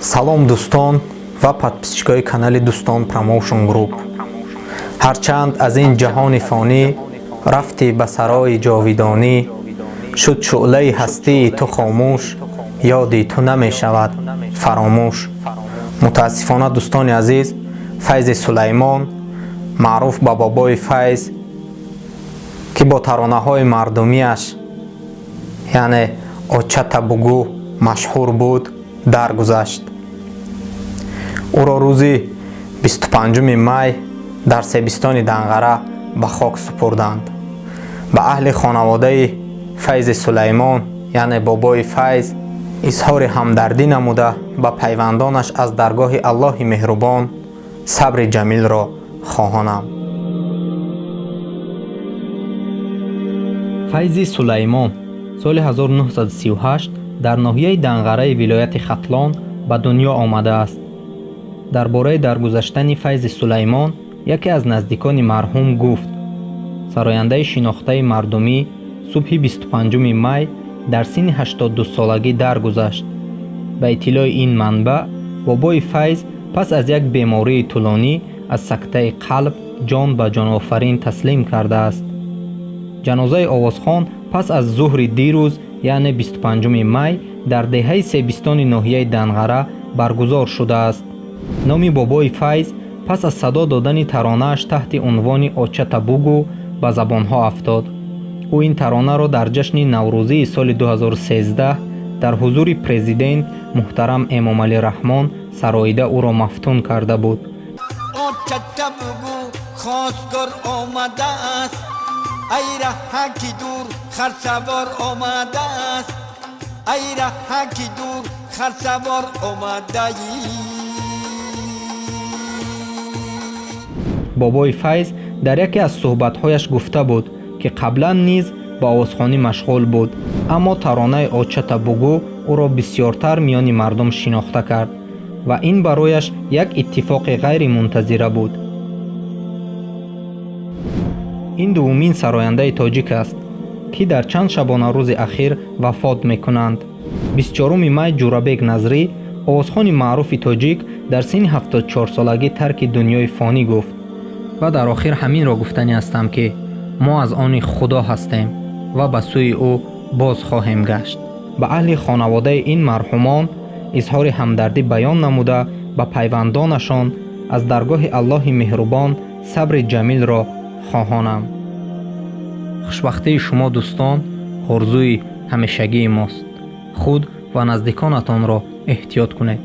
Салом, дӯстон ва подписчикои канали Дӯстон Промоушн Груп. Ҳарчанд аз ин ҷаҳони фонӣ рафтӣ ба сарои ҷовидонӣ, шуд шӯълаи ҳастии ту хомӯш, ёди ту намешавад фаромӯш. Мутаассифона, дӯстони азиз, Файзи Сулаймон, маъруф ба Бобои Файз, ки бо таронаҳои мардумиаш, яъне «Очата бугӯ», машҳур буд, даргузашт. Ӯро рӯзи 25 май дар Себистони Данғара ба хок супурданд. Ба аҳли хонаводаи Файзи Сулаймон, яъне Бобои Файз, изҳори ҳамдардӣ намуда, ба пайвандонаш аз даргоҳи Аллоҳи меҳрубон сабри ҷамилро хоҳонам. Файзи Сулаймон соли 1938 дар ноҳияи Данғараи вилояти Хатлон ба дунё омадааст. Дар бораи даргузаштани Файзи Сулаймон яке аз наздикони марҳум гуфт: сарояндаи шинохтаи мардумӣ субҳи 25 май дар синни 82 солагӣ даргузашт. Ба иттилои ин манбаъ, Бобои Файз пас аз як бемории тӯлонӣ аз сактаи қалб ҷон ба ҷонофарин таслим кардааст. Ҷанозаи овозхон пас аз зуҳри дирӯз, яъне 25 май, дар деҳаи Себистони ноҳияи Данғара баргузор шудааст. Номи Бобои Файз пас аз садо додани таронааш таҳти унвони «Очата бугӯ» ба забонҳо афтод. Ӯ ин таронаро дар ҷашни наврӯзии соли 2013 дар ҳузури президент муҳтарам Эмомалӣ Раҳмон сароида, ӯро мафтун карда буд. Очата бугӯ, хостгор омадааст, ай раҳаки дур харсавор омадааст, ай раҳаки дур харсавор омадаи. Бобои Файз дар яке аз суҳбатҳояш гуфта буд, ки қаблан низ ба овозхонӣ машғул буд, аммо таронаи «Очата бугӯ» ӯро бисёртар миёни мардум шинохта кард ва ин барояш як иттифоқи ғайримунтазира буд. Ин дуввумин сарояндаи тоҷик аст, ки дар чанд шабонарӯзи ахир вафот мекунанд. 24 май Ҷурабек Назрӣ, овозхони маъруфи тоҷик, дар синни 74-солагӣ тарки дунёи фонӣ гуфт. Ва дар охир ҳаминро гуфтанӣ ҳастам, ки мо аз они Худо ҳастем ва ба сӯи ӯ боз хоҳем гашт. Ба аҳли хонаводаи ин марҳумон изҳори ҳамдардӣ баён намуда, ба пайвандонашон аз даргоҳи Аллоҳи меҳрубон сабри ҷамилро хоҳонам. Хушбахтии шумо, дӯстон, орзуи ҳамешагии мост. Худ ва наздиконатонро эҳтиёт кунед.